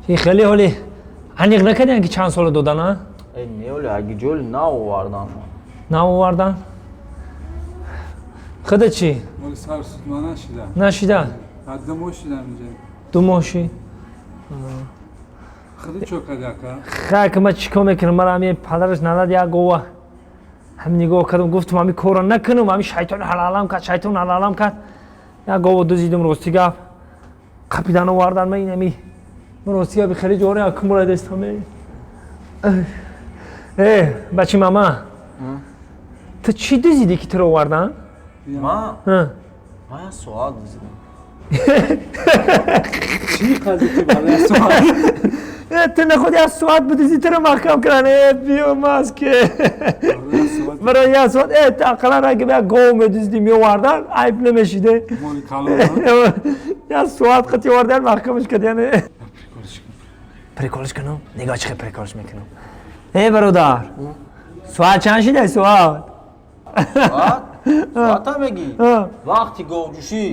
Хеле ҳоли аниқ накардиан, ки чанд сола додан, а? Э, не, оли агиҷоли наовардан. Наовардан. Худа чӣ? Моли сар сутма нашида. Нашида? 2 моҳ шидам инҷа. 2 моҳ ши. Худи чо кади, ака? Хак, ма чӣ кор мекунам? Мара ҳами падараш налад як гова. Ҳам нигоҳ кардам, гуфтам, ҳами корро накунам, ҳами шайтон ҳалалам кард, шайтон ҳалалам кард. Як гова дузидум, рости гап. Қапидан овардан ма ин ҳами. Ма, рости гап, хеле ҷоре акумура дестам. Э, бачи мама. Ту чӣ дузидӣ, ки туро овардан? Ма? Ҳа. Ма як соат дузидам. Чӣ қази ки барои соат? Э, ту нахуд як соат бидузӣ, туро маҳкам кунан. Э, биё маске. Барои соат? Барои як соат, э, ту ақаллан аги як гов медуздӣ, меовардан, айб намешиде. Моли калон. Як соат қати овардан, маҳкамаш кардян. Прикол ш кун. Прикол ш кунам? Нигоҳ, чӣ хел прикол ш мекунам. Э, бародар, соат чанд шида, соат? Соат? Соата мегӣ? Ҳа. Вақти говҷӯшӣ.